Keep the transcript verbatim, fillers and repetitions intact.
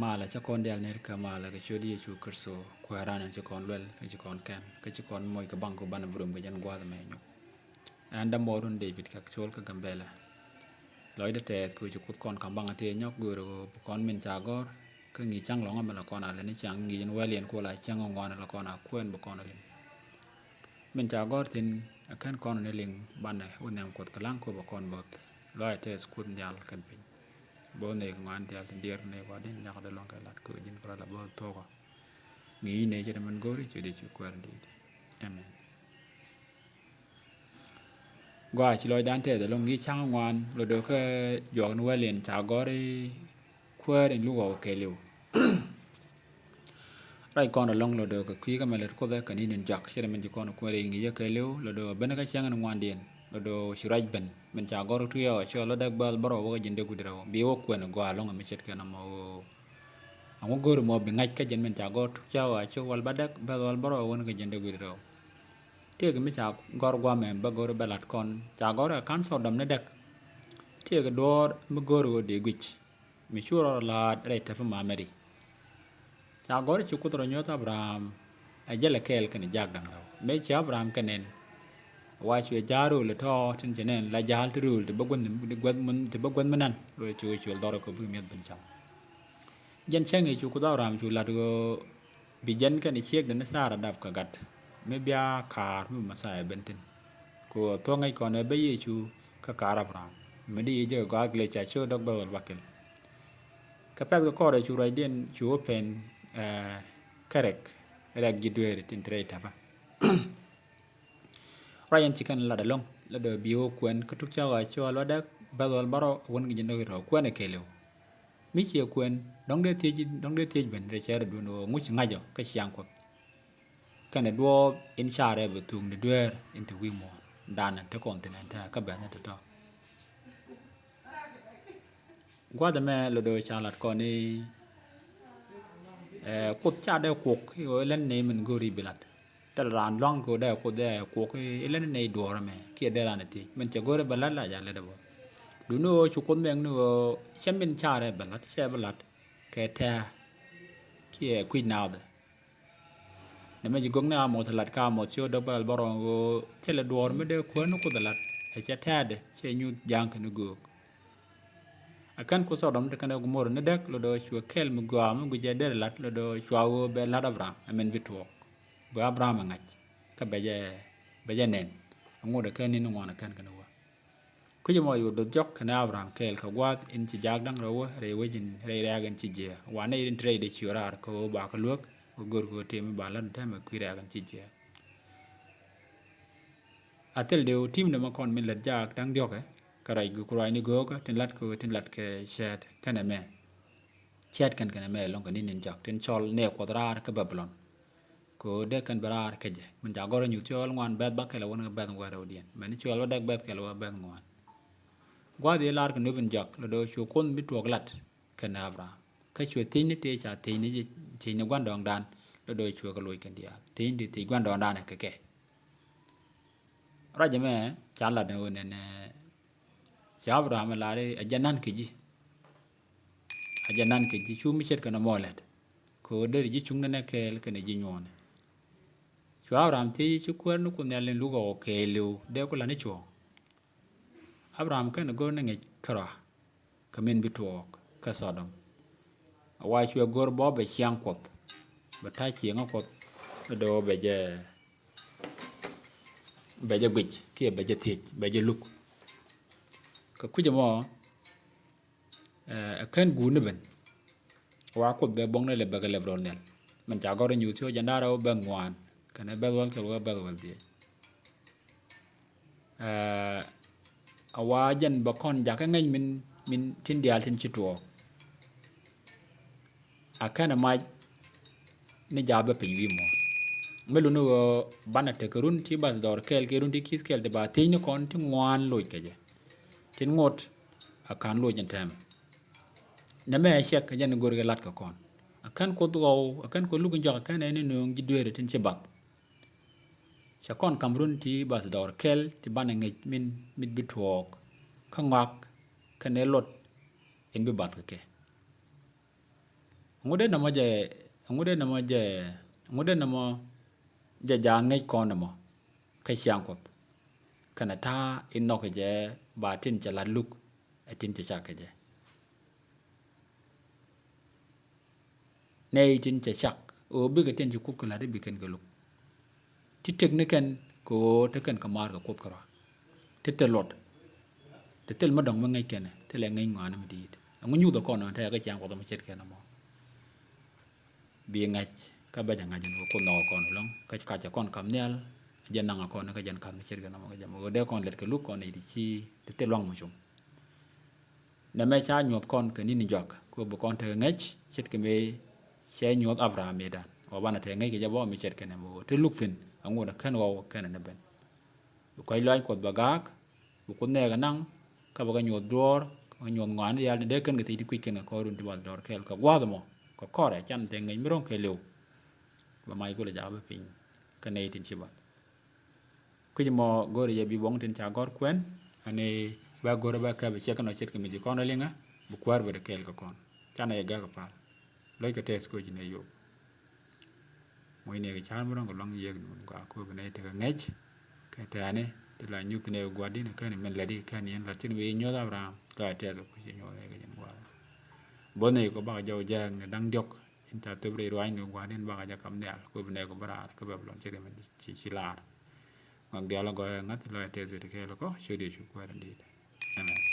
Malɛ cä kɔn dial ner kä malɛ kɛ ciöt Yecu Kritho Kuääran, ɛn ci kɔn luɛl, kä ci kɔn kɛn, kä ci kɔn moc kɛ baŋ kɛ banɛ bi rom kɛ jɛn gua̱a̱th mɛ nyɔk. Ɛn dämuɔɔrun David Kak Col kä Gambɛlɛ. Lɔcdä tɛɛth kɛ ci Kuoth kɔn kam baŋ a tëë nyɔk göörä kɛ kɔn min ca gɔ̱r, kä ŋi̱i̱c cäŋ lɔ̱ŋä mɛ la kɔn a lɛni cäŋ ŋi̱i̱c in wɛl yɛn kuɔ la cäŋ ŋuan la kɔn a kuɛn bi kɔn a liŋ. Min ca gɔ̱r thi̱n ɛ kɛn kɔn ni liŋ banɛ wä nhiam Kuoth kɛ laŋ kop ɛ kɔn bo̱th. Lɔcdä tɛɛth Kuoth nhial kɛn piny. Bo̱th ni kɛ ŋuan diaal tin diɛɛr ni wa din nyakdɛ lɔ̱ŋ kɛ lat kɛ ji̱n kɛ rɔ la bo̱th thuɔ̱kä. Ŋi̱i̱c ni cɛ ti min go̱ri cɛ di ci kuɛɛr di̱i̱t. Amen. Gɔaa ci lɔcdan tɛɛth ɛlɔ̱ŋ ŋi̱i̱c cäŋ ŋuan lɔ do̱kä juɔk ni wɛl in ca gɔ̱r i̱ kuäär in luk ɣɔw kɛɛliw. Ruac kɔn ɛlɔ̱ŋ lɔ do̱kä kui̱ kä mɛ lät Kuoth ɛ kɛ ni̱n in jɔak ce̱t min ci kɔn kuäär in ŋi̱i̱c ɛ kɛɛliw lɔ do̱kä ben kä cäŋ in ŋuandiɛn lɔ do̱kä ci ruac ben min ca gɔ̱r tui̱ ɣɔw ci ɣɔw lɔ däk bäth bärɔw wä kä ji̱n dee gui̱dɛ rɛw bi wä kuɛn gɔaa ɛlɔ̱ŋ mi ce̱tkɛ nɔmɔ ɣöö. Aŋu go̱o̱ri mɔ bi ŋa̱c kä jɛn min ca gɔ̱r tuk ca ɣɔaa ci wal ba däk bäth wal bärɔw wä ni kä ji̱n dee gui̱dɛ rɛw. Tëëkɛ mi ca gɔr guamɛ bä go̱o̱ri bɛ lat kɔn ca gɔr ɛ ka̱n Sodom ni dɛk. Tëëkɛ duɔ̱ɔ̱r mi go̱o̱ri ɣöö dee guic mi cu rɔ la̱a̱t rɛy tɛpä mamɛri. Ca gɔr ci Kuoth rɔ nyuɔ̱th Abraham ɛ jälɛ kɛɛl kɛnɛ jaak da̱ŋ rɛw mëë ci Abraham kɛ nɛn. Wa cuɛ ja̱a̱r rööl tɔ̱ tin cɛ nɛn la ja̱a̱l ti rööl ti bä guäth mi nan rööl cuɛ cuɛl dhɔrɛ kɛ bikɛ mi̱eth ben cam. Jɛn cäŋ i̱ cu Kuoth Abraham cu lat ɣöö bi jɛn kɛnɛ ciekdɛ ni Sara dap kɛ gat mi bia ka̱a̱r mi Mɛthia ben thi̱n. Kɛ ɣöö thuɔ̱k ŋäc kɔn ɛ ben Yecu kä ka̱a̱r Abraham mi di yic jɛ kɛ gɔaa glec ca cio̱o̱k dɔ̱k bäth wäl bakɛl. Kɛ pɛ̈th kɛ kɔrɛ cu ruacdiɛn cu wä pɛn kärɛk rɛk ji̱ dueeri tin te rɛy ta̱pä. Ruac ɛn ci kɛn lat ɛlɔ̱ŋ la dee bi wä kuɛn kä tuk cä ɣɔaa ci ɣɔaa lua̱t däk bäth wäl bärɔw wän kɛ ji̱ dɔ̱k rɛw kuɛn ɛ kɛɛliw. Mi ciɛ kuɛn dɔ̱ŋ dee thiec dɔ̱ŋ dee thiec ben rɛy cɛɛr duun ɣöö ŋuc ŋa̱cɔ kä ciaŋ Kuɔth. Kɛnɛ duɔɔp in carɛ bɛ thuŋni dueer in te wi̱i̱ muɔ̱ɔ̱n danɛ te kɔn thi̱n ɛn tɛ̈ kä bɛ̈th ni tɔ̱tɔ̱. Gua̱th ɛmɛ lɔ do̱ ca lat kɔn i̱ Kuoth ca dee kuɔk i̱ ɣöö ilɛn nɛy min go̱o̱ri bi lat. Thil raan lua̱ŋ kɛ ɣöö dee Kuoth dee kuɔk i̱ ilɛn nɛy duɔ̱ɔ̱r ɛmɛ kiɛ dee raan ɛ thiec min cɛ go̱o̱ri bɛ lat la ca lät ɛ bä. Duundɛ ɣöö cu Kuoth mɛk ni ɣöö cɛ min carɛ bɛ lat cɛ bɛ lat kɛ tɛ̱̈ɛ̱̈ kiɛ kui̱c naath. Nɛmɛ ji̱ gök ni Amoth lat kä Amoth ci ɣöö däk bäth bärɔw ɣöö thilɛ duɔ̱ɔ̱r mi dee kuäär ni Kuoth ɛ lat ɛ cɛ tɛ̱̈ɛ̱̈dɛ cɛ nyuth ja̱a̱ŋ kɛ ni göök. Ɛ kɛn ku Sodom ti kɛn ɛ Gomora ni däk lɔ do̱ cuɛ kɛl mi gɔaa mi guic ɛ derɛ lat lɔ do̱ cua ɣöö bɛ lat Abraham ɛ min bi tuɔɔk. Bɛ Abraham ɛ ŋa̱c kä bɛ jɛ bɛ jɛ nɛn. Ɛ ŋot ɛ kɛn ni̱n ŋuan ɛ kɛn kɛn wä. Kui̱c ɛmɔ yo̱o̱ do̱th jɔk kɛnɛ Abraham kɛɛl kɛ gua̱a̱th in ci jaak da̱ŋ rɛw wä rɛy wec in rɛy rɛ̈ɛ̈k in ci jiɛɛk. Wa nɛy in te rɛy dee ci ɣöö raar kɛ ɣöö ba kɛ luäk kɛ gör kɛ ɣöö tëë mi ba la̱t in täämɛ kui̱ rɛ̈ɛ̈k in ci jiɛɛk. A thil dee ɣöö ti̱mdɛ mɛ kɔn min lät jaak da̱ŋ diɔ̱kɛ kɛ ruac gök ruacni göökä tin la̱t kɛ ɣöö tin la̱t kɛ cɛɛt kɛnɛ mɛ. Cɛɛt kɛn kɛnɛ mɛ ɛlɔ̱ŋ kɛ ni̱n in jɔak tin cɔl nɛy Kuɔth raar kä Babilɔn. Kɛ ɣöö dee kɛn bɛ raar kä jɛ min ca gɔ̱r ɛ nyuth cɔɔl ŋuan bɛ̈th bäkɛl ɛ wän kɛ bɛ̈th ŋuɛ̈t rɛwdiɛn mɛn cɔɔl bä dɛk bɛ̈th kɛl wä bɛ̈th ŋuan. Gua̱a̱th i̱ lar kɛ nöp in jɔak lɔ do̱ cuɛ Kuoth mi tuɔɔk lat kɛnɛ Abraham kä cuɛ thiecni tëë ca thiecni thiecni gua̱ndɔɔŋdan lɔ do̱ cuɛ kɛ loc kɛn diaal thiecni tëë thiec gua̱ndɔɔŋdan ɛ kɛ kɛ. Ruac ɛmɛ ca lat ni ɣöö nɛnɛ ca Abraham ɛ lar i̱ ɛ jɛ nan kɛ ji̱. A jɛ nan kɛ ji̱ cu mi ce̱tkɛ nɔmɔ lät kɛ ɣöö deri ji̱ cuŋni nɛ kɛɛl kɛnɛ ji̱ nyuɔ̱ɔ̱ni. Cu Abraham thiec ci kuäär ni Kuoth Nhial in luk ɣɔw kɛɛliw dee ku la̱t ni cuɔ̱ɔ̱ŋ. Abraham kɛn go̱r ni ŋi̱c kärɔa kɛ min bi tuɔɔk kä Sodom. A wa cuɛ go̱r bä bɛ ciaŋ Kuɔth bɛ ta̱c cieŋä Kuɔth. Dee wä bɛ jɛ bɛ jɛ guic kiɛ bɛ jɛ thiec bɛ jɛ luk. Kɛ kui̱c ɛmɔ Ɛ kän guutni ben. Wa Kuoth bɛ buɔ̱ŋni lɛ bɛ kɛ lɛp rɔl nhial. Min ca gɔ̱r inyuuth ci wä jɛn da̱rɛ wä bɛth ŋuan kɛnɛ bɛth wäl kɛl wä bɛth wäl dhiec. Ɛ wa jɛn bɛ kɔn jakä ŋäc min min tin diaal tin ci tuɔɔk. A kɛnɛ mac ni ja̱a̱p bä piny wi̱i̱ muɔ̱ɔ̱n. Mi luni ɣöö banɛ tekɛ run ti bath dhɔr kɛɛl kiɛ run ti ki̱th kɛɛl ti ba thiecni kɔn ti ŋuan loc kɛ jɛ. Tin ŋot a ka̱n loc in tɛmɛ. Nɛmɛ ɛ cɛk kɛ jɛn i̱ go̱rkɛ lat kɛ kɔn. A kɛn Kuoth ɣɔw a kɛn Kuoth luk in jɔk a kɛn ɛn i̱ nööŋ ji̱ dueeri tin ci bath. Cɛ kɔn ka̱m run ti bath dhɔr kɛɛl ti banɛ ŋäc min mit bi tuɔɔk kä ŋɔak kɛnɛ lot in bi bath kɛ kɛ. Ŋut dee nɔmɔ jɛ, ŋut dee nɔmɔ jɛ, ŋut dee nɔmɔ jɛ jaak ŋäc kɔn nɔmɔ kä ciaŋ Kuɔth. Kɛnɛ ta̱a̱ in nhɔk jɛ ba tin cɛ la̱t luk ɛ tin cɛ cak kɛ jɛ. Nɛy tin cɛ cak ɣöö bikɛ tin ci Kuoth kɛ la̱t i̱ bi kɛn kɛ luk. Ti tëk ni kɛn kɛ ɣöö te kɛn kɛ maar kɛ Kuoth kärɔa. Ti thil luɔt. Ti thil mi dɔ̱ŋ mi ŋäc kɛn, thilɛ ŋäc ŋɔaani mi di̱i̱t. Ɛŋu nyuuth ɛ kɔn ɔn te ɛ kä ciaŋ Kuɔth mi ce̱tkɛ nɔmɔ. Bi ŋa̱c kä bɛ jɛ ŋa̱c ɛn ɣöö Kuoth nhɔk ɛ kɔn ɛlɔ̱ŋ kä ci kacɛ kɔn ka̱m nhial. Jɛ naŋ ɛ kɔn kä jɛn ka̱th mi ce̱tkɛ nɔmɔ kä jɛ mɔ ɣöö dee kɔn lɛt kɛ luk kɔn i̱ ti ci ti thil luaŋ mi cum. Nɛmɛ ca nyuɔth kɔn kɛ ni̱n juak kɛ ɣöö bi kɔn tekɛ ŋäc ce̱tkɛ mëë cɛ nyuɔth Abraham mëëdan ɣöö banɛ tekɛ ŋäc kɛ jɛ bä mi ce̱tkɛ nɛmɛ ɣöö te luk thi̱n aŋot ɛ kɛn ɣɔw kɛnɛ ni ben. Bi kɔc lɔaac Kuɔth bɛ gaak, bi Kuoth nɛɛkɛ naŋ, kä bɛ kɛ nyuɔth duɔɔr, kɛ nyuɔth ŋɔaani diaal ni dee kɛn kɛ thiec ti kui̱c kɛn kɛ kɔɔrun ti bathdɔɔr kɛɛl kɛ gua̱a̱th ɛmɔ kɛ kɔrɛ can tekɛ ŋäc mi ro̱ŋ kɛɛliw. Bɛ mac kulɛ jakä bä piny kä nɛy tin ci bath. Kui̱c mɔ go̱o̱rɛ jɛ bi buɔ̱ŋ tin ca gɔ̱r kuɛn ani bä go̱o̱rɛ bä kɛp ciek kɛn ɔ ce̱tkɛ mi ji̱ kɔn rɔ liŋä bi kuäär bä dee kɛɛl kɛ kɔn. Canɛ jɛ gäk kɛ pal. Lo̱ckɛ tɛth koci nɛ yop. Muɔ̱cni kɛ ca̱r mi rɔ̱ŋ kɛ luaŋ yiëëk ni wun gɔaa ko̱o̱p nɛ tekɛ ŋäc. Kɛ tɛ̈ni ti la nyuth nɛ gua̱di̱n kɛn min lätdi kɛn yɛn la̱t cin bi nyuɔ̱th Abraham lɔc tɛth kɛ kui̱c nyuɔ̱th nɛ kɛ jɛn gua̱a̱th. Bo̱th nɛ kɛ bakɛ jɔw jääk ni da̱ŋ diɔ̱k in ca thop rɛy ruaacni gua̱di̱n bakɛ jɛ kam nhial ko̱o̱p nɛ kɛ bä raar kä Babilɔn ce̱tkɛ min ci ci laar. Ŋɔak diaal agɔɔyä ŋa̱th lɔc tɛth wi̱i̱ ti kɛɛl kɔ ciöt Yecu kuäär in di̱i̱t. Amen.